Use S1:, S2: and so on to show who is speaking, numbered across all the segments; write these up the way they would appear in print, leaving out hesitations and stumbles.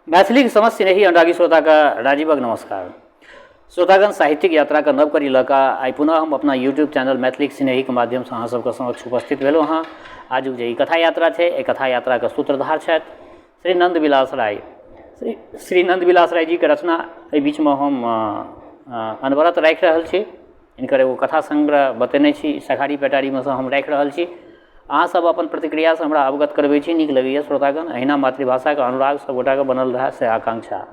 S1: मैथिलीक समस्त स्नेही अनुरागी श्रोताके राजीवक नमस्कार। श्रोतागण, साहित्यिक यात्राके नव कड़ी लऽ कऽ आइ पुनः हम अपना यूट्यूब चैनल मैथिलीक स्नेहीके माध्यमसँ अहाँ सबके समक्ष उपस्थित भेलहुँ हँ। आजुक जे ई कथा यात्रा छै, एहि कथा यात्राके सूत्रधार छथि श्री नन्द विलास राय। श्री नन्द विलास राय जीके रचना एहि बीचमे हम अनवरत राखि रहल छी। हिनकर एगो कथा संग्रह बतेने छी, सखारी पेटारीमे सँ हम राखि रहल छी। अहाँसभ अपन प्रतिक्रियासँ हमरा अवगत करबै छी, नीक लगैए। श्रोतागण, अहिना मातृभाषाके अनुराग सभगोटाके बनल रहए से आकांक्षा।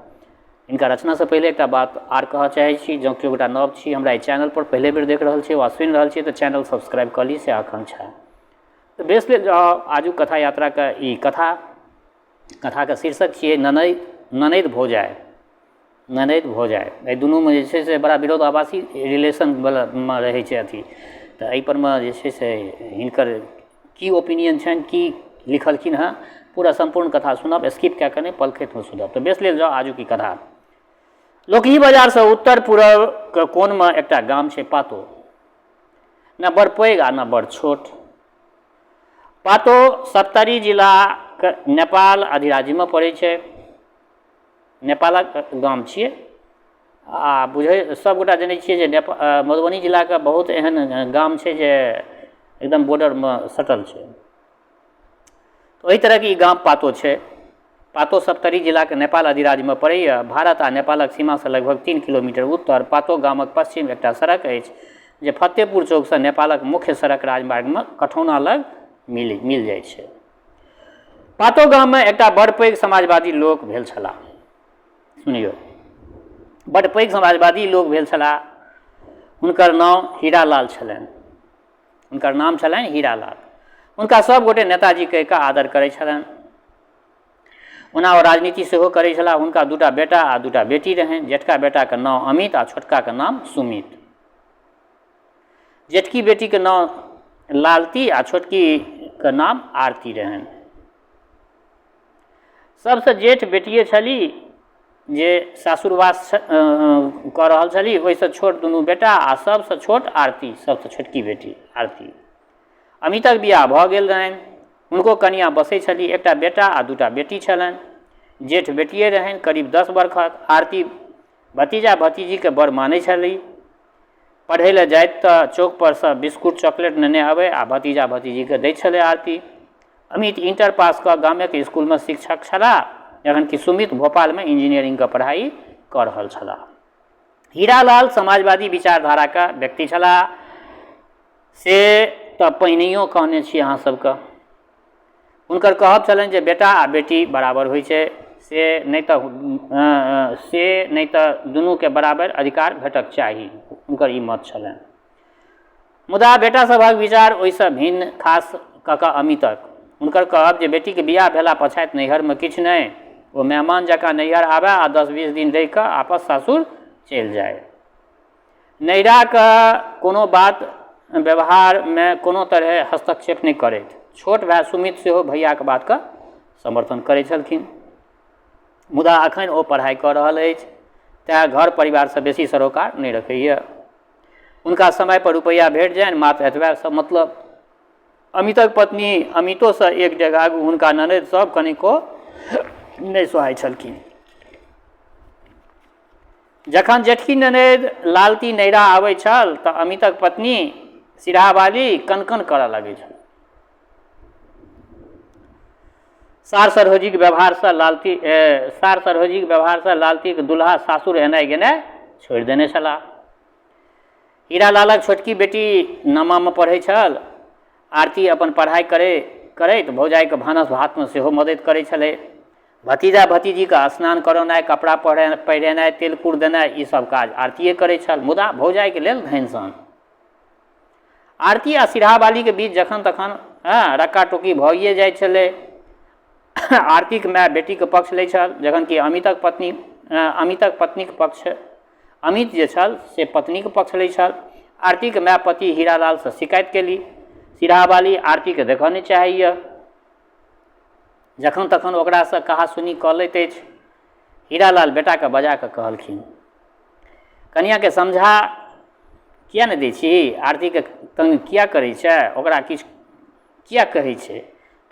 S1: हिनका रचनासँ पहिले एकटा बात आर कहऽ चाहै छी, जँ केओ गोटा नव छी, हमरा एहि चैनलपर पहिले बेर देख रहल छी वा सुनि रहल छी, तऽ चैनल सब्सक्राइब कऽ ली से आकांक्षा। तऽ बेस, आजुक कथा यात्राके ई कथा, कथाके शीर्षक छियै ननैद, ननैद भौजाइ। ननैद भौजाइ, एहि दुनूमे जे छै से बड़ा विरोधाभासी रिलेशनवलामे रहै छै अथी। तऽ एहिपर मे जे छै से हिनकर की ओपिनियन छनि, की लिखलखिन हेँ, पूरा सम्पूर्ण कथा सुनब, स्किप कए कऽ नहि, पलखतिमे सुनब। तऽ बेस, लेल जाउ आजुक ई कथा। लोकही बाजारसँ उत्तर पूरबके कोनमे एकटा गाम छै पातो। ने बड़ पैघ आ ने बड़ छोट। पातो सप्तरी जिलाके नेपाल अधिराज्यमे पड़ै छै। नेपालक गाम छियै आ बुझै सभगोटा जनै छियै जे नेपा मधुबनी जिलाके बहुत एहन गाम छै जे एकदम बॉर्डरमे सटल छै। ओहि तरहके ई गाम पातो छै। पातो सप्तरी जिलाके नेपाल अधिराज्यमे पड़ैए। भारत आ नेपालक सीमासँ लगभग 3 किलोमीटर उत्तर पातो गामक पश्चिम एकटा सड़क अछि जे फतेहपुर चौकसँ नेपालक मुख्य सड़क राजमार्गमे कठौना लग मिल मिल जाइ छै। पातो गाममे एकटा बड़ पैघ समाजवादी लोक भेल छलाह। सुनियौ, बड़ पैघ समाजवादी लोक भेल छलाह। हुनकर नाम हीरालाल छलनि। हुनकर नाम छलनि हीरालाल। हुनका सभ गोटे नेताजी कहि कऽ आदर करै छलनि। ओना ओ राजनीति सेहो करै छलाह। हुनका दूटा बेटा आ दूटा बेटी रहनि। जेठका बेटाके नाम अमित आ छोटकाके नाम सुमित। जेठकी बेटीके नाम लालती आ छोटकीके नाम आरती रहनि। सबसँ जेठ बेटिए छली जे सासुरवास कऽ रहल छली। ओहिसँ छोट दुनू बेटा आ सबसँ छोट आरती, सबसँ छोटकी बेटी आरती। अमितक बियाह भऽ गेल रहनि। हुनको कनियाँ बसै छली। एकटा बेटा आ दूटा बेटी छलनि। जेठ बेटिए रहनि, करीब 10 बरखक। आरती भतीजा भतीजीके बड़ मानै छली। पढ़ै लए जाइत तऽ चौकपर सँ बिस्कुट चॉकलेट नेने अबै आ भतीजा भतीजीके दै छलै आरती। अमित इंटर पास कऽ गामेके इसकुलमे शिक्षक छलाह, जखन कि सुमित भोपालमे इंजीनियरिंगके पढ़ाइ कऽ रहल छलाह। हीरालाल समाजवादी विचारधाराके व्यक्ति छलाह, से तऽ पहिनहियो कहने छी अहाँ सबके। हुनकर कहब छलनि जे बेटा आ बेटी बराबर होइ छै, से नहि तऽ दुनूके बराबर अधिकार भेटक चाही। हुनकर ई मत छलनि। मुदा बेटा सभक विचार ओहिसँ भिन्न, खास कऽ कऽ अमितक। हुनकर कहब जे बेटीके बियाह भेला पछाति नैहरमे किछु नहि, ओ मेहमान जकाँ नैहर आबय आ 10-20 दिन रहि कऽ आपस सासुर चलि जाय। नैहराके कोनो बात व्यवहारमे कोनो तरहे हस्तक्षेप नहि करथि। छोट भाय सुमित सेहो भैयाके बातके समर्थन करै छलखिन। मुदा अखन ओ पढ़ाइ कऽ रहल अछि, तैँ घर परिवारसँ बेसी सरोकार नहि रखैए। हुनका समयपर रुपैआ भेट जानि, मात्र एतबेसँ मतलब। अमितक पत्नी अमितोसँ एक डेग आगू। हुनका ननदि सब कनिको नहि सोहाइ छलखिन। जखन जेठकी ननदि लालती नैहरा आबै छल तऽ अमितक पत्नी सिरहावाली कनकन करऽ लगै छल। सार सरहोजिक व्यवहारसँ लालती, सार सरहोजिक व्यवहारसँ लालतीक दुल्हा सासुर एनाइ गेनाइ छोड़ि देने छलाह। हीरालालक छोटकी बेटी नमामे पढ़ै छल। आरती अपन पढ़ाइ करै करैत भौजाइके भानस भातमे सेहो मदति करै छलै। भतीजा भतीजीके स्नान करौनाइ, कपड़ा पहिरेनाइ, तेल कुर देनाइ, ई सब काज आरतीये करै छल। मुदा भौजाइके लेल धनि सन। आरती आ सिरहावालीके बीच जखन तखन रक्का टोकी भइए जाइ छलै। आरतीके माय बेटीके पक्ष लै छल, जखन कि अमितक पत्नीक पक्ष, अमित जे छल से पत्नीके पक्ष लै छल। आरतीके माय पति हीरालालसँ शिकायत केली। सिरहावाली आरतीके देखऽ नहि चाहैए, जखन तखन ओकरासँ कहा सुनी कऽ लैत अछि। हीरालाल बेटाके बजा कऽ कहलखिन, कनियाँके समझा किया नहि दै छी? आरतीके तंग किया करै छै? ओकरा किछु किया कहै छै?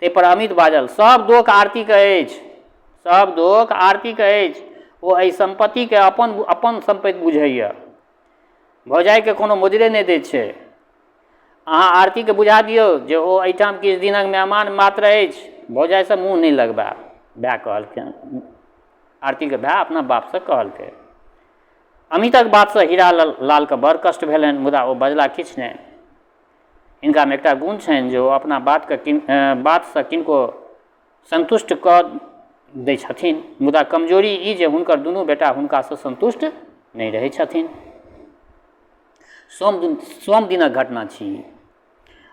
S1: ताहिपर अमित बाजल, सब दोख आरतीके अछि। सब दोख आरतीके अछि। ओ एहि सम्पत्तिके अपन अपन सम्पत्ति बुझैए, भौजाइके कोनो मोजरे नहि दै छै। अहाँ आरतीके बुझा दियौ जे ओ एहिठाम किछु दिनक मेहमान मात्र अछि, भौजाइसँ मुँह नहि लगबायब। भाय कहलखिन। आरतीके भाय अपना बापसँ कहलकै। अमितक बातसँ हीरा लालके बड़ कष्ट भेलनि, मुदा ओ बजला किछु नहि। हिनकामे एकटा गुण छनि जे ओ अपना बातके किन बातसँ किनको सन्तुष्ट कऽ दै छथिन, मुदा कमजोरी ई जे हुनकर दुनू बेटा हुनकासँ सन्तुष्ट नहि रहै छथिन। सोम दिन सोम दिनक घटना छी।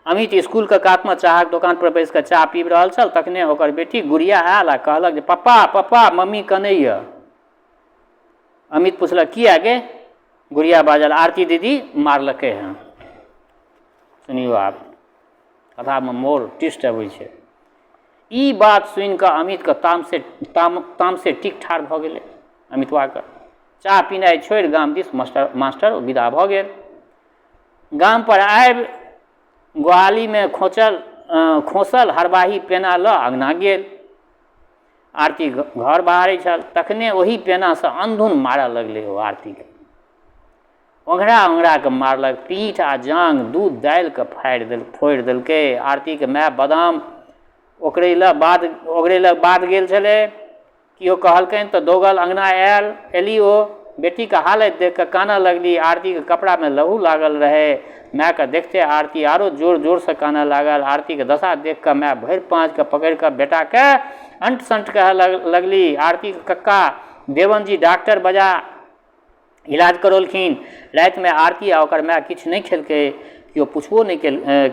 S1: अमित स्कूलके कातमे चाहक दोकान पर बैस कऽ चाह पीबि रहल छल, तखने ओकर बेटी गुड़िया आयल आ कहलक जे पप्पा पप्पा, मम्मी कनैए। अमित पुछलक, किया गे? गुड़िया बाजल, आरती दीदी मारलकै हँ। सुनियौ, आब कथामे मोर ट्विस्ट अबै छै। ई बात सुनि कऽ अमितके तामसे ताम तामसे टिक ठाढ़ भऽ गेलै। अमितवाके चाह पिनाइ छोड़ि गाम दिस मास्टर मास्टर विदा भऽ गेल। गाम पर आबि गोहालीमे खोचल खोसल हरबाही पेना लऽ अङ्गना गेल। आरती घर बहारै छल, तखने ओही पेनासँ अन्धुन मारऽ लगलै ओ आरतीके। ओंघरा ओंघरा कऽ मारलक, पीठ आ जाँघ दूध दालिके फाड़ि देल फोड़ि देलकै। आरतीके माय बादाम ओकरै लए बाध ओगरै लए बाध गेल छलै। केओ कहलकनि तऽ दौगल अङ्गना आयल एली। ओ बेटीके हालत देख कऽ कानऽ लगली। आरतीके कपड़ामे लहू लागल रहै। मायके देखते आरती आरो जोर जोरसँ कानऽ लागल। आरतीके दशा देख कऽ माय भरि पाँजके पकड़ि कऽ बेटाके अंट संट कहऽ लगली। आरतीके कक्का देवनजी डॉक्टर बजा इलाज करौलखिन। रातिमे आरती आ ओकर माय किछु नहि खेलकै, केओ पुछबो नहि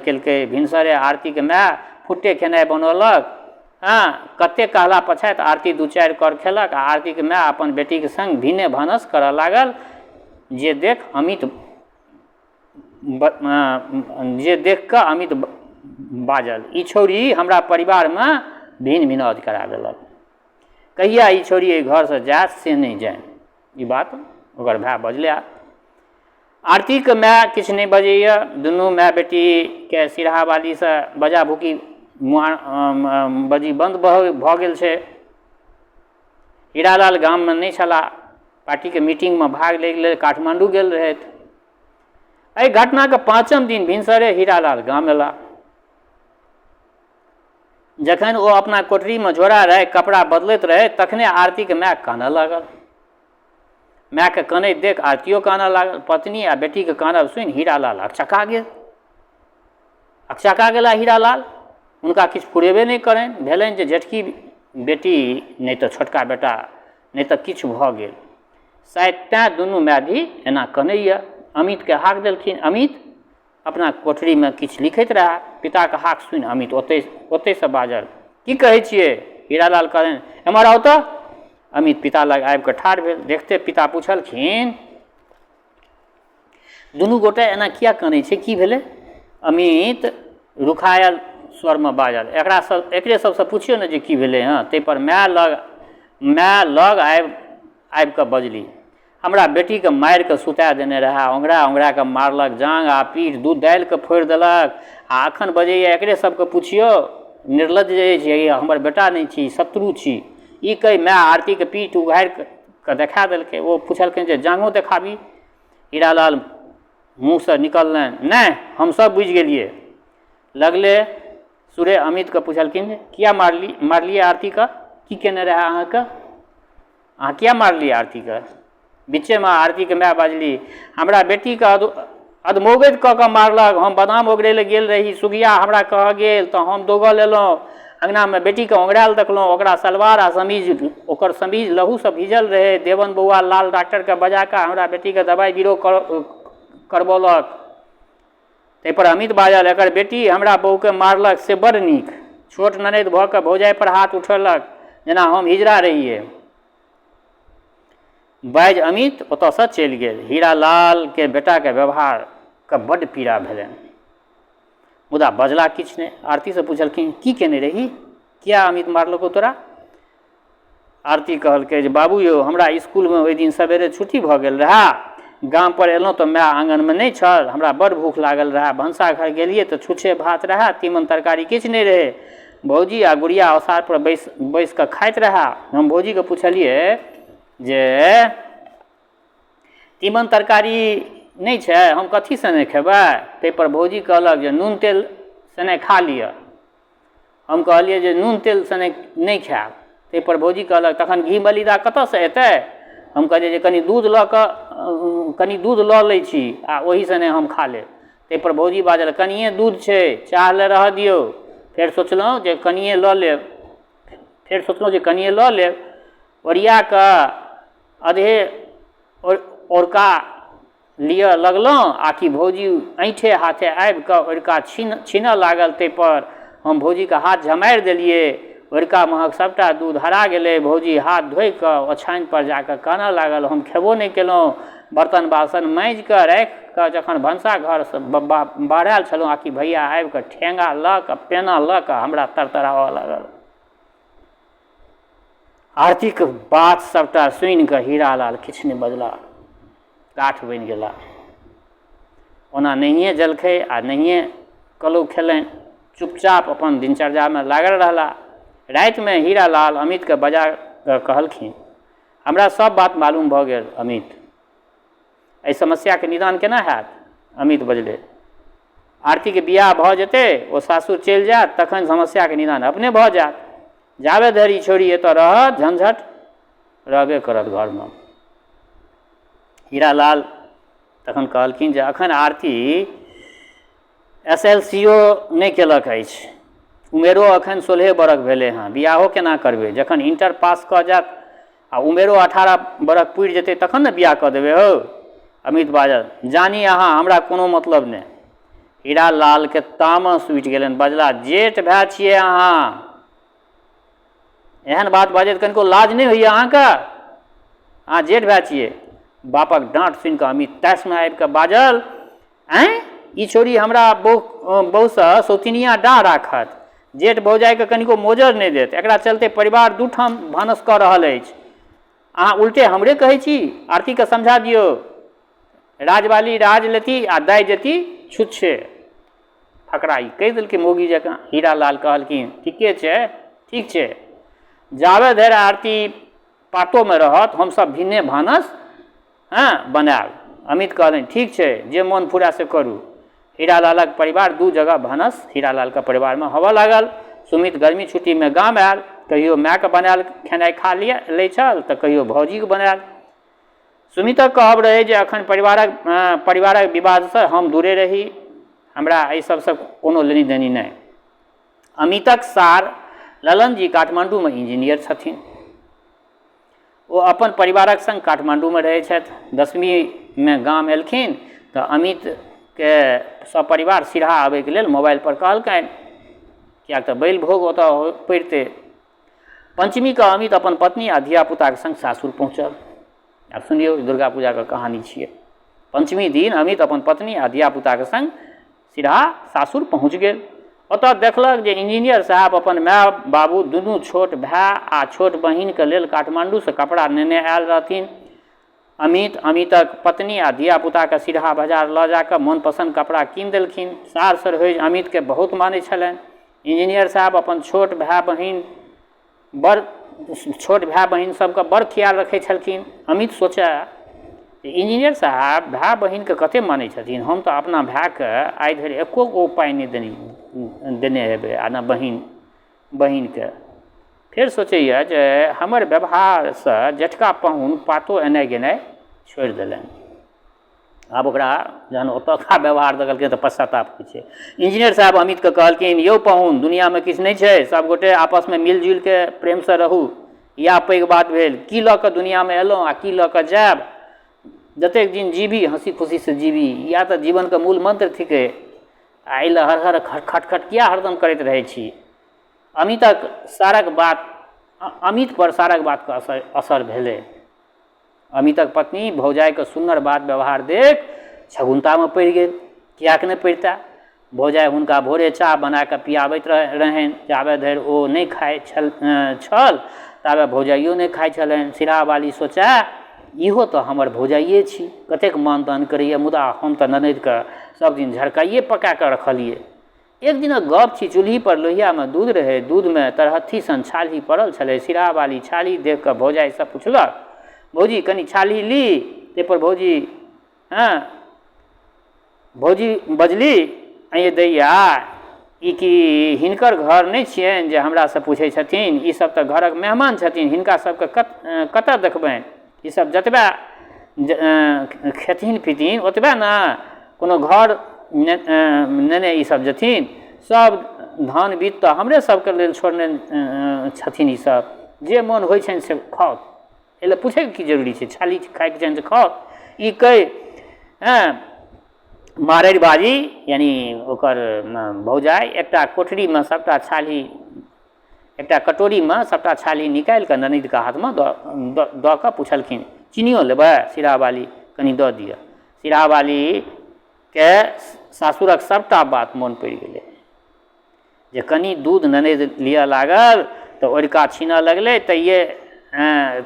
S1: केलकै। भिनसरे आरतीके माय फुट्टे खेनाइ बनौलक। हँ, कतेक कहला पछाति आरती दू चारि कौर खेलक आ आरतीके माय अपन बेटीके सङ्ग भिने भानस करऽ लागल, जे देख अमित जे देख कऽ अमित बाजल, ई छौड़ी हमरा परिवारमे भिन भिनाउज करा देलक। कहिया ई छौड़ी एहि घरसँ जायत से नहि जानि। ई बात ओकर भाय बजलै। आरतीके माय किछु नहि बजैए। दुनू माय बेटीके सिरहावालीसँ बजा भुकी मुहा बजी बन्द भऽ गेल छै। हीरालाल गाममे नहि छलाह, पार्टीके मीटिंगमे भाग लै लेल काठमाण्डू गेल रहथि। एहि घटनाके पाँचम दिन भिनसरे हीरालाल गाम अयलाह। जखन ओ अपना कोठरीमे झोरा राखि कपड़ा बदलैत रहथि, तखने आरतीके माय कानऽ लागल। मायके कनैत देख आरतियो कानऽ लागल। पत्नी आ बेटीके कानब सुनि हीरालाल अकचका गेल। अकचका गेला हीरालाल। हुनका किछु फुरेबे नहि करनि। भेलनि जे जेठकी बेटी नहि तऽ छोटका बेटा नहि तऽ किछु भऽ गेल शायद, तैँ दुनू माय धी एना कनैए। अमितके हाक देलखिन। अमित अपना कोठरीमे किछु लिखैत रहए। पिताके हाक सुनि अमित ओतहि ओतहिसँ बाजल, की कहै छियै? हीरालाल कहलनि, एम्हर आउ तऽ। अमित पिता लग आबि कऽ ठाढ़ भेल। देखते पिता पुछलखिन, दुनू गोटे एना किया कनै छै, की भेलै? अमित रुखायल स्वरमे बाजल, एकरा सब एकरे सबसँ पुछियौ ने जे की भेलै हँ। ताहिपर माय लग माय लग आबि आबि कऽ बजली, हमरा बेटीके मारि कऽ सुता देने रहए, ओंघरा ओंघरा कऽ मारलक, जाँघ आ पीठ दूध दालिके फोड़ि देलक आ एखन बजैए एकरे सबके पुछियौ। निर्लज्ज जे अछि, ई हमर बेटा नहि छी, शत्रु छी। ई कहि माय आरतीके पीठ उघारि कऽ देखा देलकै। ओ पुछलखिन जे जाँघो देखाबी? हीरालाल मुँहसँ निकललनि, नहि, हमसभ बुझि गेलियै। लगले सुरे अमितके पुछलखिन जे किया मारली मारलियै आरतीके? की केने रहए अहाँके? अहाँ किया मारलियै आरतीके? बीचेमे आरतीके माय बाजली, हमरा बेटीके अधमौगति कऽ कऽ मारलक। हम बादाम ओगरै लए गेल रही, सुगिया हमरा कहऽ गेल तऽ हम दौगल एलहुँ। अङ्गनामे बेटीके ओंघरायल देखलहुँ। ओकरा सलवार आ समीज ओकर समीज लहूसँ भीजल रहै। देवन बौआ लाल डॉक्टरके बजा कऽ हमरा बेटीके दबाइ बीरो करबौलक। ताहिपर अमित बाजल, एकर बेटी हमरा बहुके मारलक से बड़ नीक। छोट ननदि भऽ कऽ भौजाइपर हाथ उठेलक जेना हम हिजरा रहियै। बाजि अमित ओतऽसँ चलि गेल। हीरालालके बेटाके व्यवहारके बड्ड पीड़ा भेलनि, मुदा बजला किछु नहि। आरतीसँ पुछलखिन, की केने रही? किया अमित मारलकौ तोरा? आरती कहलकै जे बाबू यौ, हमरा इसकुलमे ओहि दिन सवेरे छुट्टी भऽ गेल रहए। गामपर एलहुँ तऽ माय आङनमे नहि छल। हमरा बड्ड भूख लागल रहए। भनसा घर गेलियै तऽ छुच्छे भात रहए, तीमन तरकारी किछु नहि रहै। भौजी आ गुड़िया ओसारपर बैसि बैसि कऽ खाइत रहए। हम भौजीकेँ पुछलियै जे तीमन तरकारी नहि छै, हम कथी सने खेबै? ताहिपर भौजी कहलक जे नून तेल सने खा लिअ। हम कहलियै जे नून तेल सने नहि खायब। ताहिपर भौजी कहलक तखन घी मलीदा कतऽसँ एतै? हम कहलियै जे कनि दूध लऽ कऽ कनि दूध लऽ लै छी आ ओही सने हम खा लेब। ताहिपर भौजी बाजल कनिए दूध छै, चाह लए रहऽ दियौ। फेर सोचलहुँ जे कनिए लऽ लेब, फेर सोचलहुँ जे कनिए लऽ लेब। ओरिया कऽ अधे औरका लिअ लगलहुँ आ कि भौजी ऐँठे हाथे आबि कऽ ओरिका छीनऽ लागल। ताहिपर हम भौजीके हाथ झमारि देलियै। ओरिका महक सभटा दूध हरा गेलै। भौजी हाथ धोइ कऽ ओछाइनपर जा कऽ कानऽ लागल। हम खेबो नहि केलहुँ। बर्तन बासन माँजि कऽ राखि कऽ जखन भनसा घरसँ बहरायल छलहुँ आ कि भैया आबि कऽ ठेङ्गा लऽ कऽ पेना लऽ कऽ हमरा तड़तड़ाबऽ लागल। आरतीके बात सभटा सुनि कऽ हीरालाल किछु नहि बजला, काठ बनि गेला। ओना नहिए जलखै आ नहिए कलौ खेलनि, चुपचाप अपन दिनचर्यामे लागल रहला। रातिमे हीरालाल अमितके बजा कऽ कहलखिन, हमरा सभ बात मालूम भऽ गेल अमित। एहि समस्याके निदान केना हैत? अमित बजलै, आरतीके बियाह भऽ जेतै, ओ सासुर चलि जायत, तखन समस्याके निदान अपने भऽ जायत। जाबे धरि ई छौड़ी एतऽ रहत, झंझट रहबे करत घरमे। हीरालाल तखन कहलखिन जे अखन आरती एस एल सी ओ नहि केलक अछि, उमेरो अखन 16 बरख भेलै हँ, बियाहो केना करबै? जखन इंटर पास कऽ जायत आ उमेरो 18 बरख पुरि जेतै तखन ने बियाह कऽ देबै हौ। अमित बाजल, जानी अहाँ, हमरा कोनो मतलब नहि। हीरा लालके तामस उठि गेलनि, बजला, जेठ भाय छियै अहाँ, एहन बात बाजैत कनिको लाज नहि होइए अहाँके? अहाँ जेठ भाय छियै। बापक डाँट सुनि कऽ अमित तैशमे आबि कऽ बाजल, आँय, ई छौड़ी हमरा बहुसँ सौतिनिया डाह राखत, जेठ भौजाइके कनिको मोजर नहि देत, एकरा चलते परिवार दू ठाम भानस कऽ रहल अछि। अहाँ उल्टे हमरे कहै छी? आरतीके समझा दियौ, राजवाली राज लेती आ दाइ जेती छुच्छे। फकरा ई कहि देलकै मौगी जकाँ। हीरा लाल कहलखिन, ठीके छै, ठीक छै, जाबे धरि आरती पातोमे रहत हमसभ भिन्ने भानस हँ बनायब। अमित कहलनि, ठीक छै, जे मोन फुराय से करू। हीरालालक परिवार दू जगह भानस हीरालालके परिवारमे होबऽ लागल। सुमित गर्मी छुट्टीमे गाम आयल। कहियो मायके बनायल खेनाइ खा लिअ लै छल तऽ कहियो भौजीके बनायल। सुमितक कहब रहै जे अखन परिवारक परिवारक विवादसँ हम दूरे रही, हमरा एहि सबसँ कोनो लेनी देनी नहि। अमितक सार ललन जी काठमाण्डूमे इंजीनियर छथिन। ओ अपन परिवारक सङ्ग काठमाण्डूमे रहै छथि। दशमीमे गाम एलखिन तऽ अमितके सपरिवार सिरहा आबैके लेल मोबाइलपर कहलकनि, किएक तऽ बैल भोग ओतऽ पड़ितै। पञ्चमीके अमित अपन पत्नी आ धियापुताके सङ्ग सासुर पहुँचल। आब सुनियौ, दुर्गा पूजाके कहानी छियै। पञ्चमी दिन अमित अपन पत्नी आ धियापुताके सङ्ग सिरहा सासुर पहुँच गेल। ओतऽ देखलक जे इंजीनियर साहब अपन माय बाबू, दुनू छोट भाय आ छोट बहिनके लेल काठमाण्डूसँ कपड़ा नेने आयल रहथिन। अमित, अमितक पत्नी आ धियापुताके सिरहा बाजार लऽ जा कऽ मनपसन्द कपड़ा कीन देलखिन। सार सरहोजि अमितके बहुत मानै छलनि। इंजीनियर साहब अपन छोट भाय बहिन बड़ छोट भाय बहिन सबके बड़ ख्याल रखै छलखिन। अमित सोचए जे इंजीनियर साहब भाय बहिनके कते मानै छथिन, हम तऽ अपना भायके आइ धरि एको गो पाइ नहि देने हेबै आ ने बहिनके। फेर सोचैए जे हमर व्यवहारसँ जेठका पाहुन पातो एनाइ गेनाइ छोड़ि देलनि। आब ओकरा जहन ओतुका व्यवहार देखलकै तऽ पश्चाताप होइ छै। इंजीनियर साहब अमितके कहलखिन, यौ पाहुन, दुनिआँमे किछु नहि छै, सभगोटे आपसमे मिल जुलिके प्रेमसँ रहू, इएह पैघ बात भेल। की लऽ कऽ दुनिआँमे एलहुँ आ की लऽ कऽ जायब? जतेक दिन जीबी हँसी खुशीसँ जीबी, इएह तऽ जीवनके मूल मन्त्र थिकै। आ एहि लए हर हर खटखट किया हरदम करैत रहै छी? अमितक सारक बात अमित पर सारक बातके असर भेलै। अमितक पत्नी भौजाइके सुन्नर बात व्यवहार देख छगुन्तामे पड़ि गेल। किएक नहि पड़ितए? भौजाइ हुनका भोरे चाह बना कऽ पियाबैत रहनि। जाबे धरि ओ नहि खाइ छल ताबे भौजाइयो नहि खाइ छलनि। सिरहावाली सोचए, इहो तऽ हमर भौजाइये छी, कतेक मान दान करैए, मुदा हम तऽ ननदिके सब दिन झरकाइए पका कऽ रखलियै। एक दिनक गप छी, चूल्हिपर लोहियामे दूध रहै। दूधमे तरहत्थी सन छाल्ही पड़ल छलै। सिरहावाली छाल्ही देख कऽ भौजाइसँ पुछलक, भौजी, कनी छाल्ही ली। ताहिपर भौजी हँ भौजी बजली, अँए दैया, ई की हिनकर घर नहि छियनि जे हमरासँ पूछै छथिन? ई सब तऽ घरक मेहमान छथिन, हिनका सबके कतऽ देखबनि? ई सब जतबे खेथिन पीथिन ओतबे ने, कोनो घर नेने ई सब जेथिन? सब धान बीत तऽ हमरे सबके लेल छोड़ने छथिन। ई सब जे मोन होइ छनि से खाउ, एहि लए पूछैके की जरूरी छै? छाली खाइके छनि तऽ खाउ। ई कहि हँ मारड़ि बाजी, यानि ओकर भौजाइ, एकटा कोठरीमे सबटा छाली, एकटा कटोरीमे सबटा छाली निकालि कऽ ननदिके हाथमे दऽ दऽ कऽ पुछलखिन, चिन्नियो लेबै सिरावाली? कनि दऽ दिअ। सिरावालीके सासुरक सबटा बात मोन पड़ि गेलै जे कनि दूध ननदि लिअ लागल तऽ ओरिका छीनऽ लगलै, तैये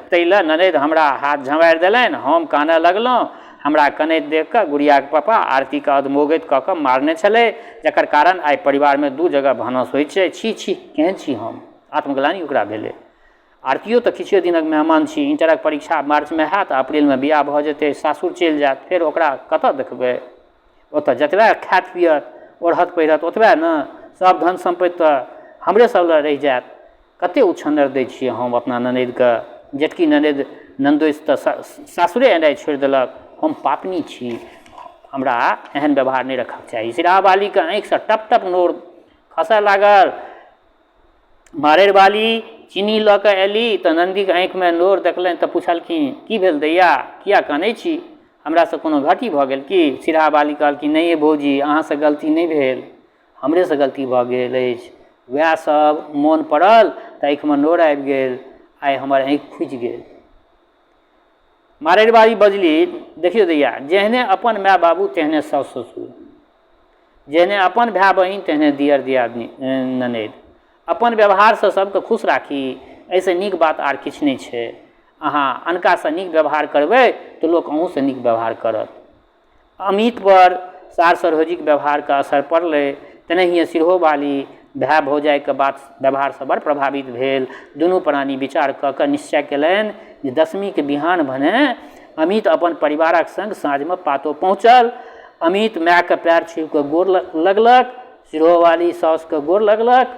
S1: ताहि लए ननदि हमरा हाथ झमारि देलनि, हम कानऽ लगलहुँ। हमरा कनैत देख कऽ गुड़ियाके पापा आरतीके अधमौगैत कऽ कऽ मारने छलै, जकर कारण आइ परिवारमे दू जगह भानस होइ छै। छी छी, केहन छी हम? आत्मग्लानि ओकरा भेलै। आरतियो तऽ किछुए दिनक मेहमान छी। इंटरक परीक्षा मार्चमे हैत, अप्रैलमे बियाह भऽ जेतै, सासुर चलि जायत, फेर ओकरा कतऽ देखबै? ओतऽ जतबे खायत पियत, ओढ़त पहिरत, ओतबे ने। सब धन सम्पत्ति तऽ हमरे सब लए रहि जायत। कते उछन्नर दै छियै हम अपना ननदिके। जेठकी ननदि ननदोसि तऽ सासुरे एनाइ छोड़ि देलक। हम पापनी छी, हमरा एहन व्यवहार नहि रखऽके चाही। सिराहबालीके आँखिसँ टप टप नोर खसऽ लागल। मारैड़वाली चीनी लऽ कऽ अयली तऽ ननदिके आँखिमे नोर देखलनि तऽ पुछलखिन, की भेल दैया, किया कानै छी? हमरासँ कोनो घटी भऽ गेल की? सिरहावाली कहलखिन, नहि ये भौजी, अहाँसँ गलती नहि भेल, हमरेसँ गलती भऽ गेल अछि। वएह सब मोन पड़ल तऽ आँखिमे नोर आबि गेल। आइ हमर आँखि खुजि गेल। मारैड़वाली बजली, देखियौ दैया, जेहने अपन माय बाबू तेहने साउस ससुर, जेहने अपन भाय बहिन तेहने दियर दियादनी ननैद। अपन व्यवहारसँ सबके खुश राखी, एहिसँ नीक बात आर किछु नहि छै। अहाँ अनकासँ नीक व्यवहार करबै तऽ लोक अहूँसँ नीक व्यवहार करत। अमितपर सार सरहोजिक व्यवहारके असर पड़लै, तेनाहिए सिरहोवाली भाय भौजाइके बात व्यवहारसँ बड़ प्रभावित भेल। दुनू प्राणी विचार कऽ कऽ निश्चय केलनि जे दशमीके बिहान भने अमित अपन परिवारक सङ्ग साँझमे पातो पहुँचल। अमित मायके पएर छुबि कऽ गोर लगलक, सिरहोवाली साउसके गोर लगलक।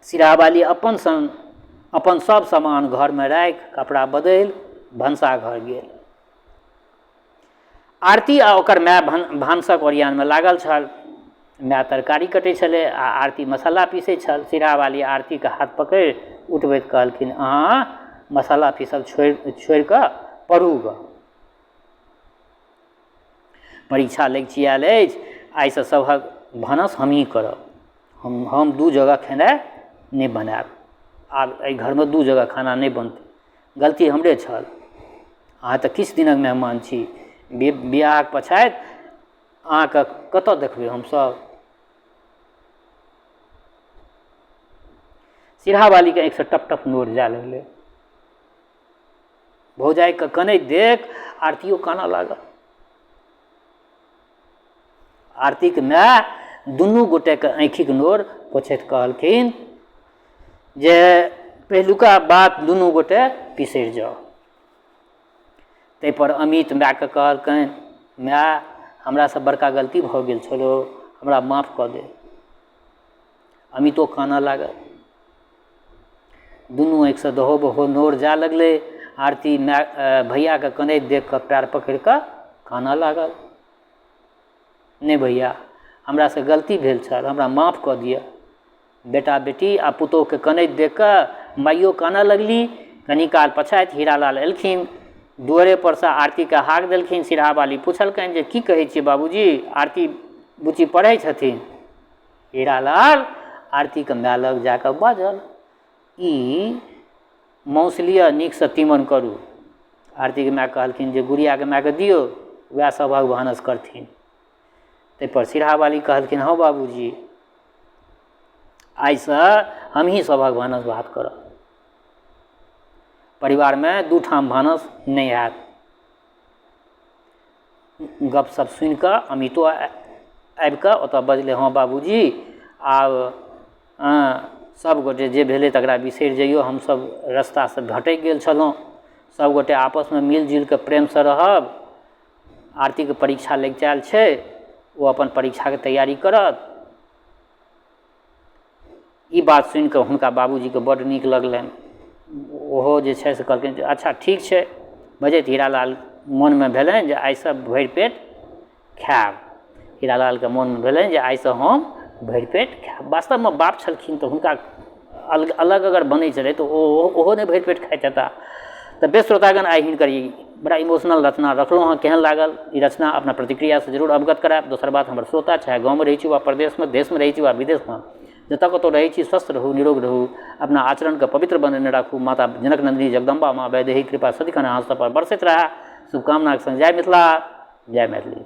S1: सिरहावाली अपन सङ्ग अपन सब सामान घरमे राखि कपड़ा बदलि भनसा घर गेल। आरती आ ओकर माय भानसक ओरियानमे लागल छल। माय तरकारी कटै छलै आ आरती मसाला पीसै छल। सिरहावाली आरतीके हाथ पकड़ि उठबैत कहलखिन, अहाँ मसाला पीसब छोड़ि कऽ पढ़ू गऽ, परीक्षा लगिचियायल अछि। आइसँ सभक भानस हमहीँ करब। हम दू जगह खेनाइ नहि बनायब। आब एहि घरमे दू जगह खाना नहि बनतै। गलती हमरे छल। अहाँ तऽ किछु दिनक मेहमान छी, बियाहक पछाति अहाँके कतऽ देखबै हमसभ? सिरहावालीके आँखिसँ टप टप नोर जाय लगलै। भौजाइके कनैत देख आरतियो कानऽ लागल। आरतीक माय दुनू गोटेके आँखिक नोर पोछैत कहलखिन जे पहिलुका बात दुनू गोटे बिसरि जाउ। ताहिपर अमित मायके कहलकनि, माय, हमरासँ बड़का गलती भऽ गेल छलौ, हमरा माफ कऽ दे। अमितो कानऽ लागल। दुनू आँखिसँ दहो बहो नोर जाय लगलै। आरती माय भैयाके कनैत देख कऽ पएर पकड़ि कऽ कानऽ लागल, नहि भैया, हमरासँ गलती भेल छल, हमरा माफ कऽ दिअ। बेटा बेटी आ पुतोहुके कनैत देख कऽ माइयो कानऽ लगली। कनी काल पछाति हीरालाल एलखिन, दुआरेपर सँ आरतीके हाक देलखिन। सिरहावाली पुछलकनि जे की कहै छियै बाबूजी, आरती बुच्ची पढ़ै छथिन? हीरालाल आरतीके माय लग जाकऽ बाजल, ई माँसु लिअ, नीकसँ तीमन करू। आरतीके माय कहलखिन जे गुड़ियाके मायके दियौ, वएह सभक भानस करथिन। ताहिपर सिरहावाली कहलखिन, हँ बाबूजी, आइसँ हमही सभक भानस भात करब, परिवारमे दू ठाम भानस नहि हैत। गपशप सुनिकऽ अमितो आबिकऽ ओतऽ बजलै हँ बाबूजी, आब सबगोटे जे भेलै तकरा बिसरि जइऔ, हमसब रस्तासँ भटकि गेल छलहुँ, सबगोटे आपसमे मिलजुलिकऽ प्रेमसँ रहब। आरतीके परीक्षा लगिचायल छै, ओ अपन परीक्षाके तैयारी करत। ई बात सुनिकऽ हुनका बाबूजीके बड्ड नीक लगलनि। ओहो जे छै से कहलखिन जे अच्छा ठीक छै। बजैत हीरालाल मोनमे भेलनि जे आइसँ भरि पेट खायब। हीरालालके मोनमे भेलनि जे आइसँ हम भरि पेट खायब। वास्तवमे बाप छलखिन तऽ हुनका अलग अलग अगर बनै छलै तऽ ओ ओहो नहि भरि पेट खाइत हेता। तऽ बेस श्रोतागण, आइ हिनकर ई बड़ा इमोशनल रचना रखलहुँ हँ। केहन लागल ई रचना अपना प्रतिक्रियासँ जरूर अवगत करायब। दोसर बात, हमर श्रोता चाहे गाँवमे रहै छी वा प्रदेशमे, देशमे रहै छी वा विदेशमे, जतऽ कतहु रहै छी, स्वस्थ रहू, निरोग रहू, अपना आचरणके पवित्र बनेने राखू। माता जनक नन्दिनी जगदम्बा माँ वैदेही कृपा सदिखन अहाँ सब पर बरसैत रहए, शुभकामनाके सङ्ग जय मिथिला, जय मैथिली।